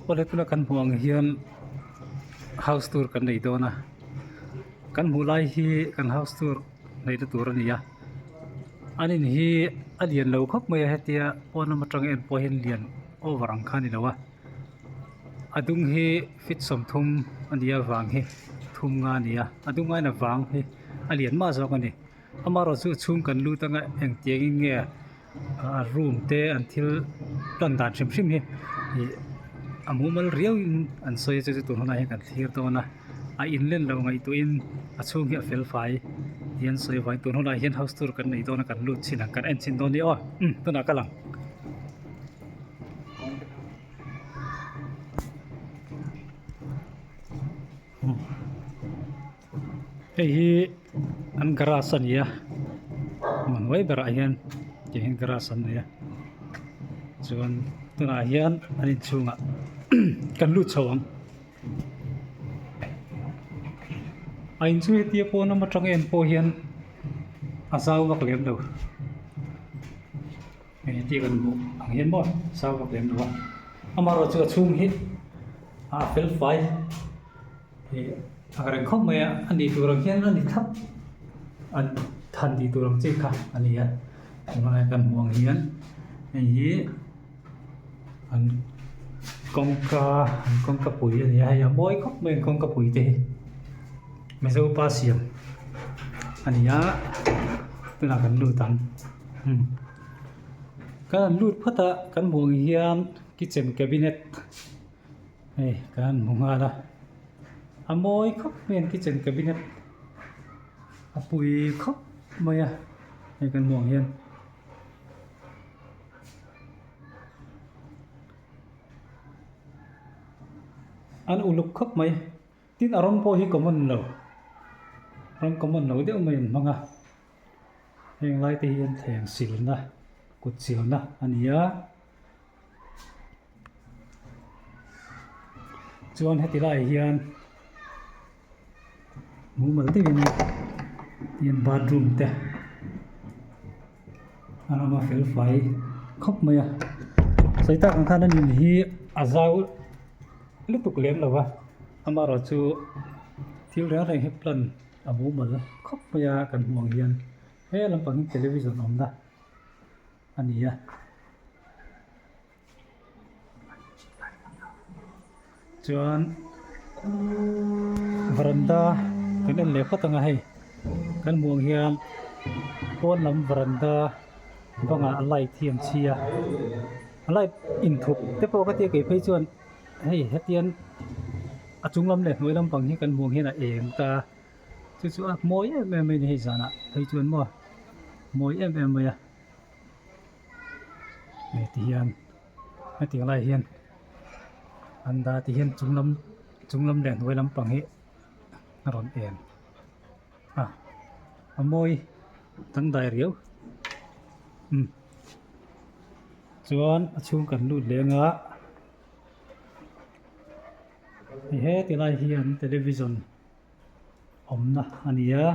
Awle tuna kan hmuh ang hian house tour kan nei dawn a kan hmuh lai hi kan house tour neihna tur a ni a an in hi a lian lo khawp mai a hetia pawn lam atang en pawh hian lian over ang kha a ni lo a a dung hi feet 30 a nih avang hi thum nga a ni a a dung aiin a vang hi a lian mah zawk a ni amaherawhchu a chhung kan lut anga engtiang in nge a room te an thil plan dan hrim hrim hi ih a mumal riau in an sawi a chu chu tun hunah hian kan thlir dawn a a in len loh ngaihtuah in a chhung hi a fel fai tih an sawi avangin tun hunah hian house tour kan nei dawn a kan lut chhin ang kan en chhin dawn a ni aw umm tunah ka lang. Hei hi an garage a ni a hnuai berah hian tiang hian garage an nei a chuan tunah hian an inchhungah kan lut chho ang a inchhung hetia pawn lam atang en pawh hian a zau vak lem lo hei hetia kan hmuh ang hian maw zau vak lem lo a amaherawhchu a chhung hi a fel fai. Ih a reng khawp mai a a nih tur ang hian a ni thlap an than tih tur ang chi kha a ni a tunlai kan hmuh ang hian hei hi an kawngka an kawngka pui a ni a hei a mawi khawp mai an kawngka pui te hi mizo pa siam a ni a tunah kan lut ang umm kan han lut phawt a kan hmuh ang hian kitchen cabinet. Hei kan han hmu nghal a a mawi khawp mai an kitchen cabinet a pui khawp mai a hei kan hmuh ang hian. An uluk khawp mai tin a rawng pawh hi common lo rawng common lo deuh mai an hmang a heng lai te hian thleng silna kut silna a ni a. Chuan heti laiah hian mumal deuhin tihian bathroom te a awm a fel fai khawp mai a sawi tak ang khan a nin hi a zau lutuk lem lo va amaherawhchu thil reng reng hi plan a mumal khawp mai a kan hmuh ang hian he lampang hi television awmna a ni a. Chuan varanda kan en leh phawt ang a hei kan hmuh ang hian pawn lam varanda bangah light hi an chhi a light inthup te pawh ka tia kei phei chuan hei hetian a chung lam leh hnuai lampang hi kan hmuh ang hian a eng ta a chu chu a mawi em em mai a ni hei zanah phei chuan maw mawi em em mai a. Hei ti hian hetiang lai hian an dah ti hian chung lam chung lam leh hnuai lampang hi a rawn eng a a mawi dangdai riau umm chuan a chhung kan lut leng a hei heti lai hian television awmna a ni a.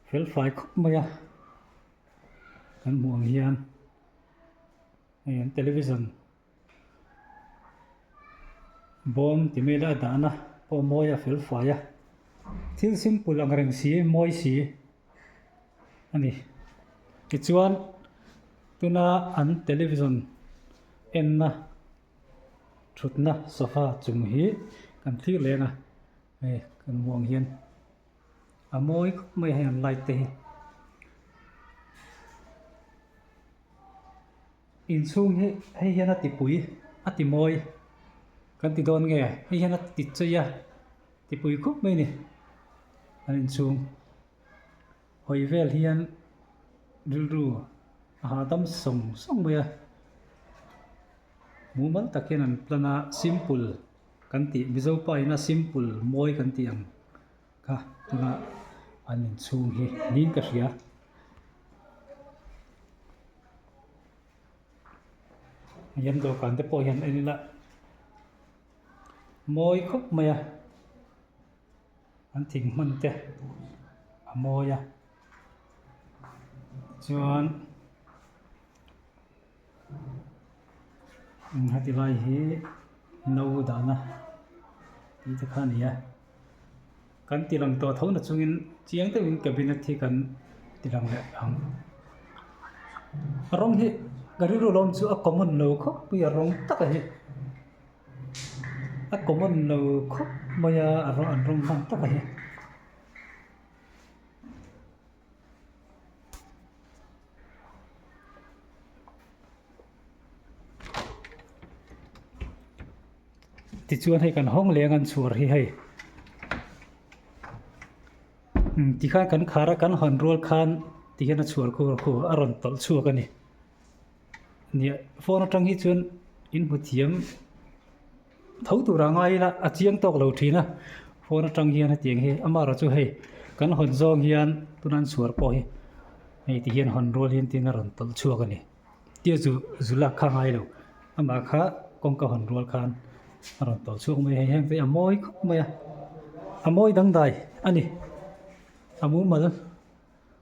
Fel fai khawp mai a kan hmuh ang hian hei an television bawm ti mai ila a dahna pawh a mawi a fel fai a thil simple ang reng si mawi si a ni tichuan tuna an television enna thutna sofa chung hi kan thlir leng a hei kan hmuh ang hian. A mawi khawp mai hei an light te hi. Inchhung hi hei hian a ti pui a ti mawi kan ti dawn nge hei hian a ti chei a ti pui khawp mai a ni an inchhung hawi vel hian rilru a hahdam sawng sawng mai a mumal tak hian an plan a simple kan tih mizo pa ina simple mawi kan tih ang. Kha tuna an inchhung hi niin ka hria. Hei an dawhkan te pawh hian en ila mawi khawp mai a an thing hman te a mawi a chuan. Heti lai hi no dahna tih te kha a ni a kan ti lang tawh tho na chungin chiang deuhin cabinet hi kan ti lang leh ang a rawng hi ka rilru lawm chu a common lo khawp mai a rawng taka hi a common lo khawp mai a a rawng an rawng hman taka hi. Tichuan hei kan hawng leng an chhuar hi hei umm tikhan kan khar a kan hawn rual khan tihian a chhuar khu khu a rawn tawlh chhuak a ni nia phone atang hi chuan in hmu thiam tho tur a ngai ila a chiang tawk lo thin a phone atang hian hetiang hi amaherawh chu hei kan hawn zawng hian tuna an chhuar pawh hi hei ti hian hawn rual hian tin a rawn tawlh chhuak a ni. Tia zu zu lak kha ngai lo amah kha kawngka hawn rual khan a rawn tawlh chhuak mai a hei heng te hi a mawi khawp mai a a mawi dangdai a ni a mumal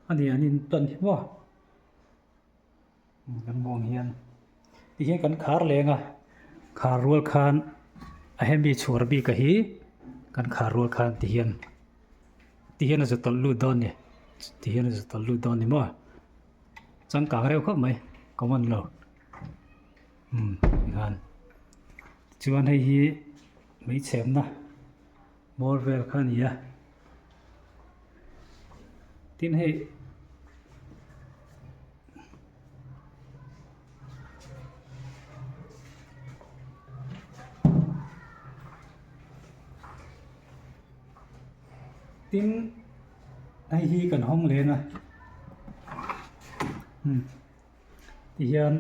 a ni an in plan hi maw kan hmuh ang hian tihian kan khar leng a khar rual khan a hemi chhuar bik a hi kan khar rual khan tihian tihian a zu tawlh lut dawn a ni tihian a zu tawlh lut dawn a ni maw. Changkang reuh khawp mai common lo umm tikhan tichuan hei hi hmeichhemna bawr vel kha a ni a tin hei tin. Hei hi kan hawng leng a umm tihian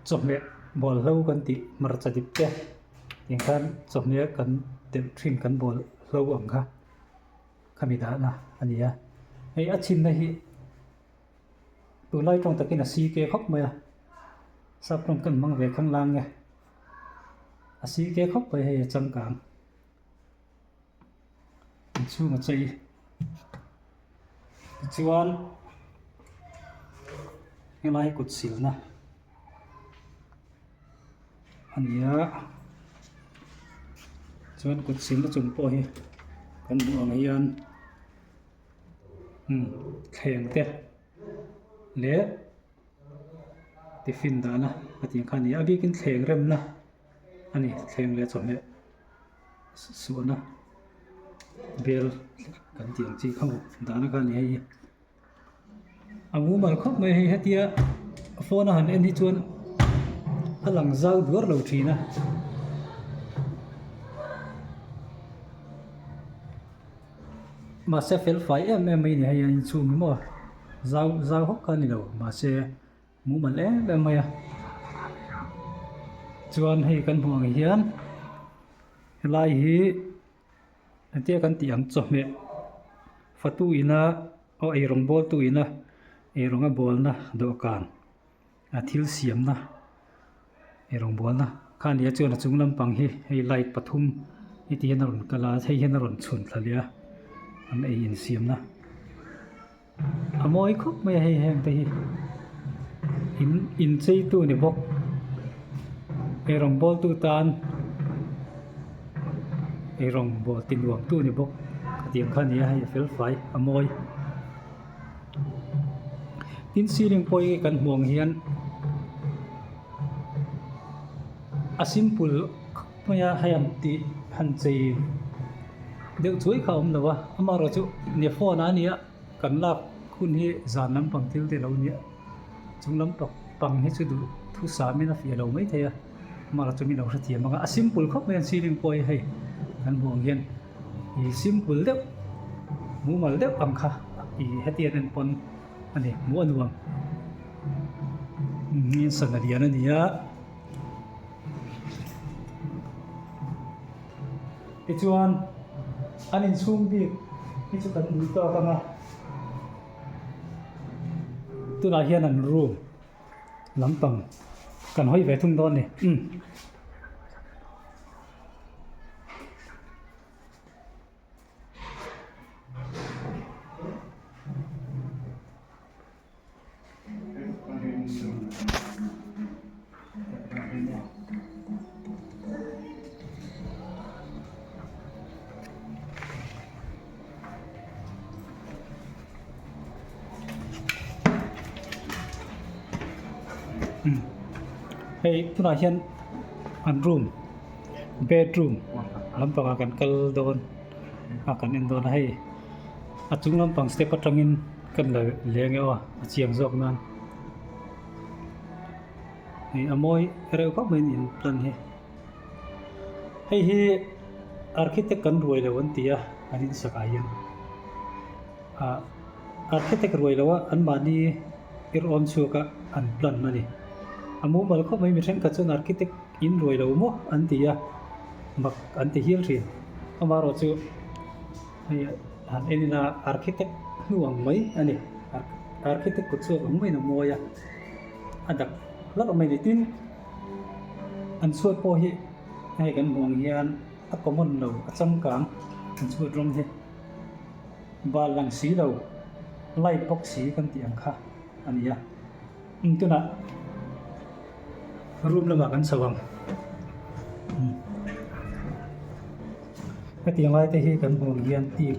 chawhmeh bawlhlo kan tih hmarcha dip te tiang khan chawhmeh kan telh thin kan bawlhlo ang kha khami dahna a ni a hei a chhinna hi tunlai tawng takin a si ke khawp mai a sap tawng kan hmang ve khanglang nge a si ke khawp mai hei a changkang. Inchhung a chei tichuan helai kut silna a ni a chuan kut silna chung pawh hi kan hmuh ang hian umm thleng te leh tiffin dahna a tih ang kha a ni a a bikin thleng remna a ni thleng leh chawhmeh. Suahna bel kan tih ang chi kha maw dahna kha a ni hei hi a mumal khawp mai hei hetia phone a han en hi chuan a lang zau duar lo thin a mahse fel fai em em mai a ni hei a inchhung hi maw zau zau hawk kha a ni lo mahse. Mumal em em mai a chuan hei kan hmuh ang hian helai hi engtia kan tih ang chawhmeh fatu ina aw eirawng bawl tu ina eirawng a bawlna dawhkan a thil siamna eirawng bawlna kha a ni a chuan a chung lampang hi hei light pathum heti hian a rawn kal a hei hian a rawn chhun thla leh a an ei insiamna. A mawi khawp mai a hei heng te hi in inchei tu ni bawk eirawng bawl tu tan eirawng bawl ti nuam tu ni bawk khatiang kha a ni a hei a fel fai a mawi tin ceiling pawh hi kan hmuh ang hian a simple khawp mai a hei an tih han chei. Deuh chuai kha a awm lo a amaherawhchu nia phone ah a nia kan lak hun hi zan lampang thil te lo nia chung lampang pang hi chu duh thu sam in a fiah lo maithei a amaherawhchu min lo hrethiam ang a a simple khawp mai a ceiling pawh hi hei kan hmuh ang hian ih simple deuh mumal deuh ang kha ih hetiang en pawn a ni hmuh a nuam sana lian a ni a. Tichuan an inchhung bik hi chu kan duh tawk ang a, tunah hian an room lampang kan hawi ve thung dawn a ni umm. Umm hei tunah hian an room bedroom lampangah kan kal dawn a kan en dawn a hei a chung lampang step atangin kan la leng e aw a chiang zawk nan hei a mawi reuh khawp mai in plan hi hei hi architect kan ruai lo an ti a an insak ah hian ah architect ruai lo a anmahni ir awm chhuak a an plan a ni a mumal khawp mai mi thenkhat chuan architect in ruai lo maw an ti a mak an ti hial thin amaherawhchu hei han en ila architect hnu ang mai a ni architect kut chhuak ang maiin a mawi a a dak hlauh mai a ni tin an chhuat pawh hi hei kan hmuh ang hian a common lo a changkang an chhuat rawng hi. Bal lang si lo, light bawk si kan tih ang kha a ni a. Umm tunah room lamah kan chho ang. Umm hetiang lai te hi kan hmuh ang hian teak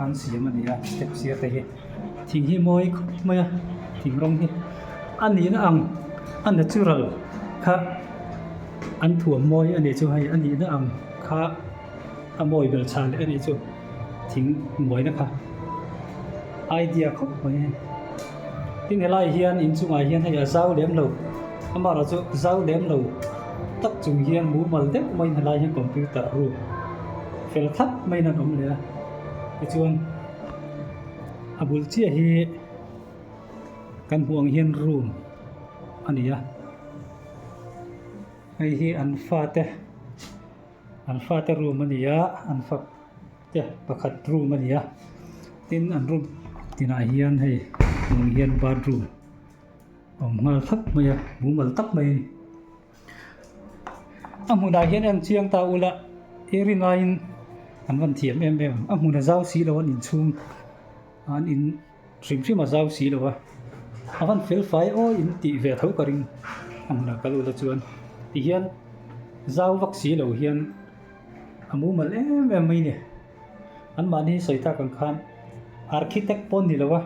an siam a ni a step sir te hi. Thing hi mawi khawp mai a, thing rawng hi a nihna ang a natural kha an thuam mawi a nih chu hei a nihna ang kha. A mawi bel chhan leh a nih chu thing mawina kha idea khawp mai a ni. Tin helai hian inchungah hian hei a zau lem lo amaherawh chu zau lem lo tak chung hian mumal deuh maiin helai hian computer room fel thlap maiin an awm leh a tichuan a bul chiah hi kan hmuh ang hian room a ni a hei hi an fate. An fate room a ni a an fa te pakhat room a ni a tin an room tinah hian hei hmuh hian bathroom a awm nghal thlap mai a mumal tak mai a ni a hmunah hian en chiang ta ula i rin aiin an van thiam em em a hmun a zau si lo an inchhung an in hrim hrim a zau si lo a a van fel fai aw in tih ve tho ka ring a hmunah kal ula chuan tihian zau vak si lo hian a mumal em em mai a ni anmahni sawi tak ang khan architect pawh an ni lo a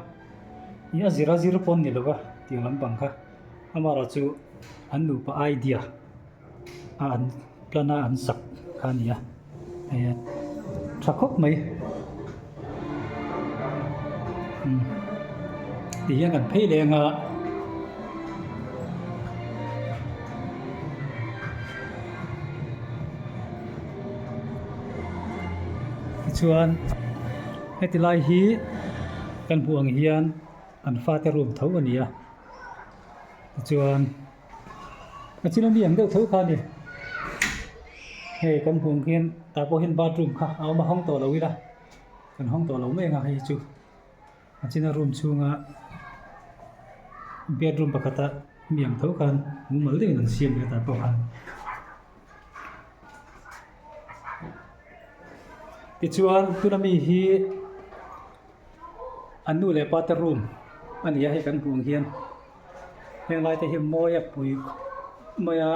ih a zir a zir pawh an ni lo a tih lampang kha amaherawh chu an nupa idea a an plan a an sak kha a ni a hei a tha khawp mai umm ti hian kan phei leng a. Tichuan heti lai hi kan hmuh ang hian an fate room tho a ni a tichuan. A chin a ni ang deuh tho kha a ni hei kan hmuh ang hian tah pawh hian bathroom kha a awm a hawng tawh lo ila kan hawng tawh lo mai ang a hei chu a china room chhunga bedroom pakhata mi ang tho khan mumal deuhin an siam leh a tah pawh khan tichuan tuna mi hi. An nu leh pa te room a ni a hei kan hmuh ang hian heng lai te hi mawi a pui khawp mai a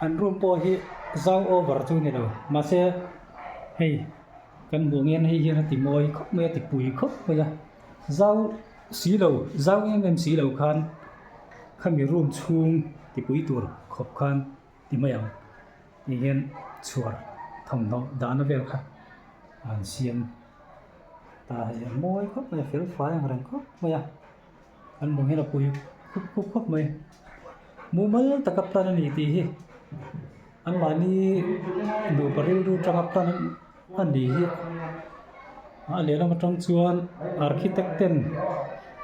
an room pawh hi zau over chu a ni lo mahse hei kan hmuh ang hian hei hian a ti mawi khawp mai a ti pui khawp mai a zau si lo zau em em si lo khan khami room chhung ti pui tur khawp khan ti mai ang. Ti hian chhuar thawmhnaw dahna vel kha an siam ta hei a mawi khawp mai a fel fai ang reng khawp mai a an hmuh hian a pui khup khup khawp mai mumal taka plan a ni tih hi anmahni nupa rilru tanga plan a ni hi a lehlam atang chuan architect ten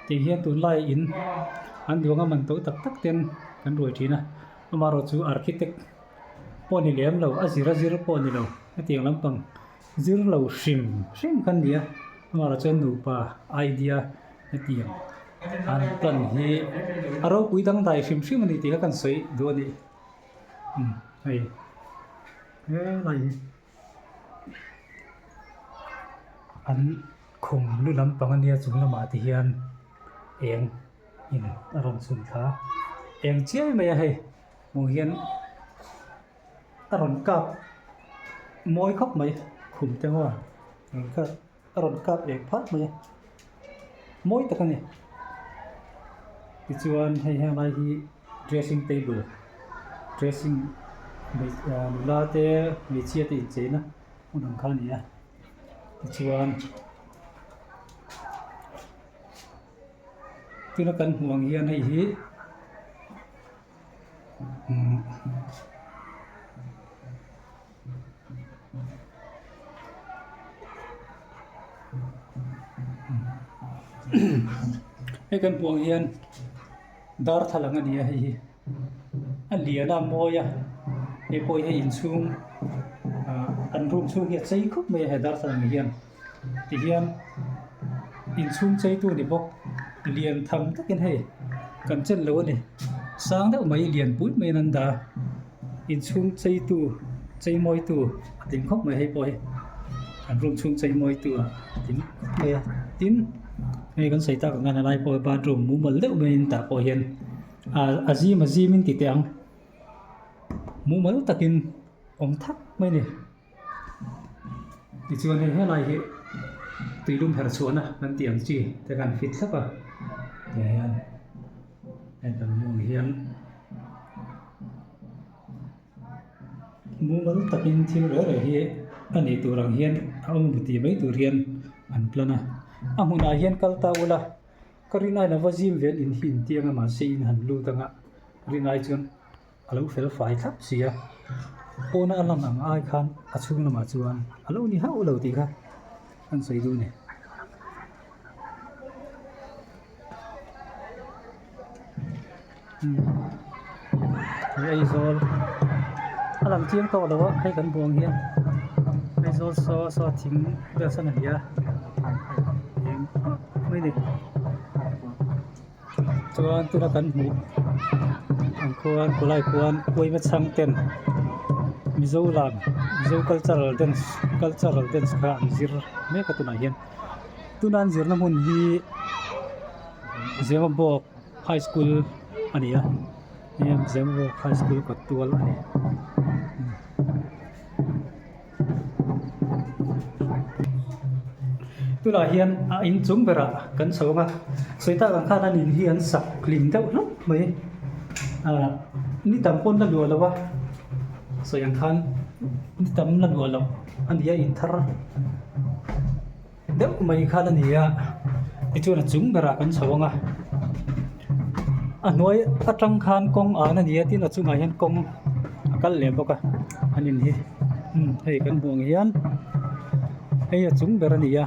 tih hian tunlai in an duang a man to tak tak ten kan ruai thin a amaherawhchu architect. Pawh ni lem lo a zir a zir pawh ni lo hetiang lampang zir lo hrim hrim kha nia amaherawh chuan nupa idea hetiang an plan hi a ropui dangdai hrim hrim a ni tih kha kan sawi duh a ni umm hei helai hi an khum lu lampang ania chung lamah te hian eng in a rawn chhun thla eng chiai mai a hei. Hmuh hian a rawn kap mawi khawp mai khum te maw rawn kap a rawn kap eng phah mai a mawi tak a ni. Tichuan hei heng lai hi dressing table dressing nula te hmeichhia te incheina hmun ang kha a ni a tichuan tuna kan hmuh ang hian hei hi umm hei kan hmuh ang hian darthlalang a ni a hei hi a lian a mawi a hei pawh hi inchhung ah an room chhung hi a chei khawp mai a he darthlalang ah hian tihian inchhung cheitu ni bawk lian tham takin hei kan chen lo a ni sang deuh mai lian pui maiin an dah a inchhung cheitu chei mawitu a tling khawp mai hei pawh hi an room chhung chei mawitu a tling khawp mai a tin hei kan sawi tak ang hian helai pawh hi bathroom mumal deuh maiin tah pawh hian ah a zim a zim in ti teh ang mumal takin awm thak mai a ni. Tichuan hei helai hi tuilum her chhuahna kan tih ang chi te khan fit thlap a tah hian hei kan hmuh ang hian mumal takin thil reh reh hi a nih tur ang hian a awm bu tih mai tur hian an plan a a hmunah hian kal ta ula ka rinai lova zim vel in hi intiang a mahse in han lut anga rinai chuan. A lo fel fai thlap si a pawna a lan ang ai khan a chhung lamah chuan a lo ni hauh lo tih kha an sawi duh a ni. Hei Aizawl a lang chiang tawh lo a hei kan buang hian Aizawl saw saw thing vel sawn a ni a eng mai a ni. Chuan tuna kan hmuh ang khuan khawlai khuan uaima chhang ten Mizo lam Mizo cultural dance cultural dance kha an zir mek a tunah hian tuna an zirna hmun hi Zemabawk high school a ni a Zemabawk high school kawt tual a ni. Tunah hian a inchung berah kan chho ang a sawi tak ang khan an in hi an sak hlim deuh hlawp mai ah ni tam pawn la luah lo a sawi ang khan ni tam la luah loh a ni a in thar deuh mai khan a ni a tichuan a chung berah kan chho ang a a hnuai atang khan kawng an a ni a tin a chungah hian kawng a kal leh bawk a an in hi umm hei kan hmuh ang hian hei a chung ber a ni a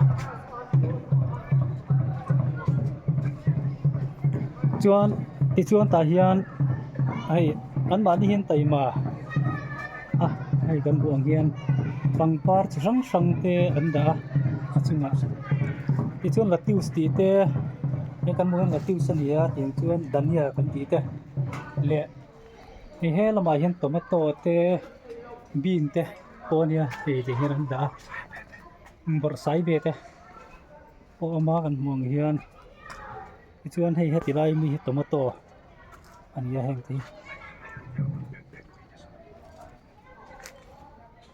chuan tichuan tah hian hei anmahni hian taima a hei kan hmuh ang hian pangpar chi hrang hrang te an dah a a chungah tichuan lettuce tih te hei kan hmuh hian lettuce a ni a tiang chuan dania kan tih te leh hei he lamah hian tomato te bean te pawh a nia hei ti hian an dah a bawrhsaibe te pawh a awm a kan hmuh ang hian tichuan hei heti lai mi hi tomato a ni a heng te hi.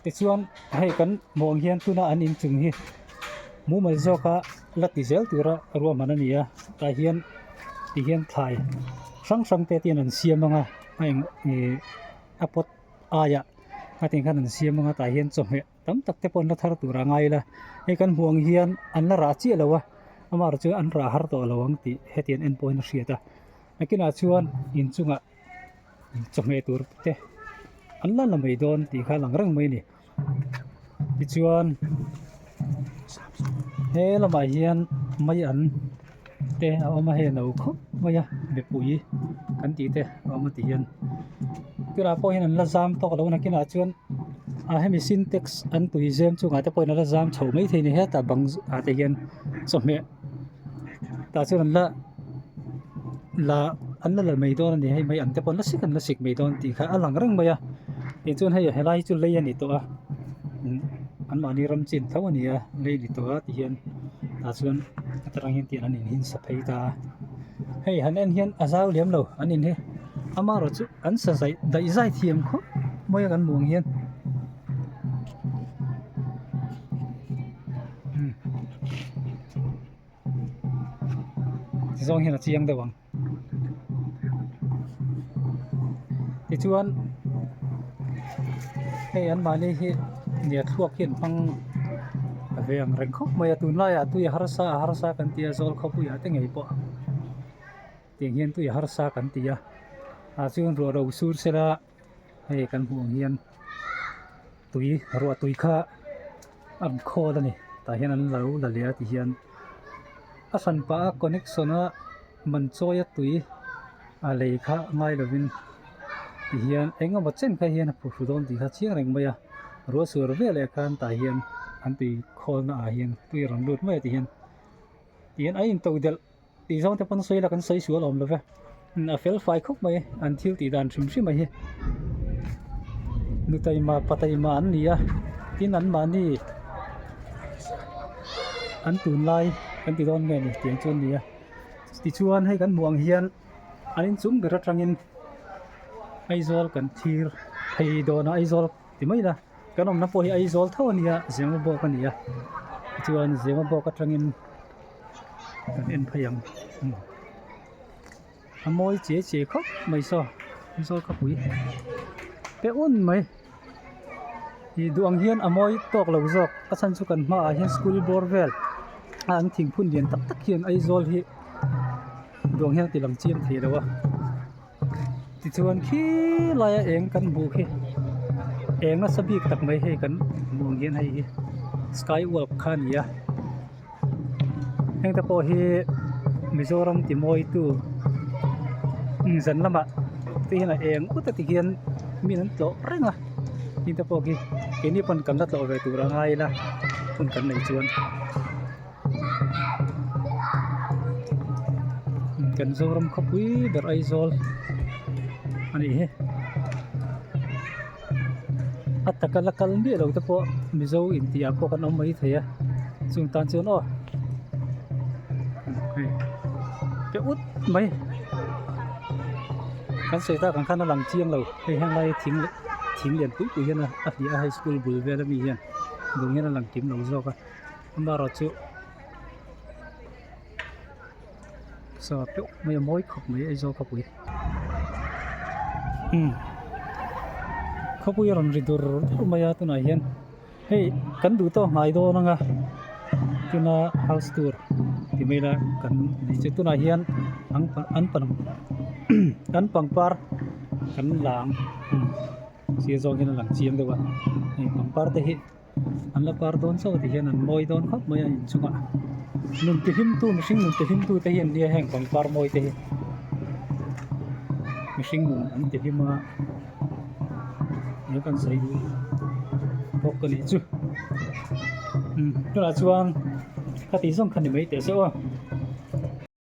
Tichuan hei kan hmuh ang hian tuna an inchung hi mumal zawka la ti zel tura ruahman a ni a tah hian ti hian thlai hrang hrang te hian an siam ang a a eng ih a pot aiah a ti khan an siam ang a tah hian chawhmeh tam tak te pawh an la thar tur a ngai ila hei kan hmuh ang hian an la rah chiah lo a amaherawhchu chu an rah har tawh lo ang tih hetiang en pawhin a hriat a nakinah chuan inchungah. Chawhmeh tur te an la la mai dawn tih kha a lang reng mai a ni tichuan he lamah hian mai an te a awm a hei a no khawp mai a mipui kan tih te a awm a ti hian tunah pawh hian an la zam tawk lo a nakinah chuan a hemi sintex an tui zem chungah te pawhin a la zam chho maithei a ni hetah bang ah te hian chawhmeh tah chuan an la la an la la mai dawn a ni hei mai ang te pawh an la sik an la sik mai dawn tih kha a lang reng mai a tichuan hei helai hi chu lei a ni tawh a umm anmahni ram chin tho a ni a lei a ni tawh a ti hian tah chuan a tarang hian tiang an inhin sa phei ta a hei han en hian a zau lem lo an in hi amaherawh chu an sa zaih daih zai thiam khawp mai a kan hmuh ang hian. Ti zawng hian a chiang deuh ang. Tichuan hei anmahni hi nia thluak hi an hmang ve ang reng khawp mai a tunlaiah tui a harsa a harsa kan ti a zawl khawpuiah te ngei pawh tiang hian tui a harsa kan ti a ah chuan ruah ro sur sela hei kan hmuh ang hian tui ruah tui kha an khawl a ni tah hian an lo la leh a ti hian a hran pah a connection a man chawi a tui a lei kha ngai lovin ti hian eng emaw chen kha hian a phuhru dawn tih kha chiang reng mai a ruah sur veleh khan tah hian an tui khawl na ah hian tui a rawn lut mai a ti hian ti hian a in to delh tih zawng te pawn sawi ila kan sawi sual awm lo ve a fel fai khawp mai an thil tih dan hrim hrim a hi nu taima pa taima an ni a tin an mahni an tunlai kan ti dawn nge ni tiang chu an ni a tichuan hei kan hmuh ang hian an inchung ber atangin Aizawl kan thlir phei dawn a Aizawl ti mai ila kan awmna pawh hi Aizawl tho a nia Zemabawk a ni a tichuan Zemabawk atangin kan en phei ang a mawi chiai chiai khawp mai saw Aizawl khawpui te un mai ih duh ang hian a mawi tawk lo zawk a chhan chu kan hmaah hian school bawr vel a an thingphun lian tak tak hian Aizawl hi duh ang hian a ti lang chiang thei lo a tichuan khi laia eng kan hmuh khi eng nasa bik tak mai hei kan hmuh ang hian hei hi sky walk kha a ni a heng te pawh hi Mizoram ti mawi tu zan lamah te hian a eng ut a ti hian mi an tlawh reng a heng te pawh khi keini pawn kan la tlawh ve tur a ngai ila hun kan neih chuan. Kan Zoram khawpui ber Aizawl a nih hi a taka la kal miah lo te pawh Mizo intih ah pawh kan awm mai thei a chung tan chuan aw hei pe ut mai kan sawi tak ang khan a lang chiang lo hei henglai thing leh thing lian pui pui hian a hliah a hei school bul vel ami hian duh hian a lang kim lo zawk a. Amaherawh chu saw deuh mai a mawi khawp mai Aizawl khawpui umm khawpui a rawn ri dur dur mai a tunah hian hei kan duh tawk hnai dawn ang a tuna house tour ti mai ila kan nei chu tunah hian an an pangpar kan la ang sir zawng hian a lang chiang deuh a hei pangpar te hi. An la par dawn chauh ti hian an mawi dawn khawp mai a inchungah nun ti hlim tu mihring nun ti hlim tu te hi an nia heng pangpar mawi te hi mihring nun an ti hlim a eng kan sawi duh bawk a nih chu umm tunah chuan ka tih zawng kha ni mai teh se aw.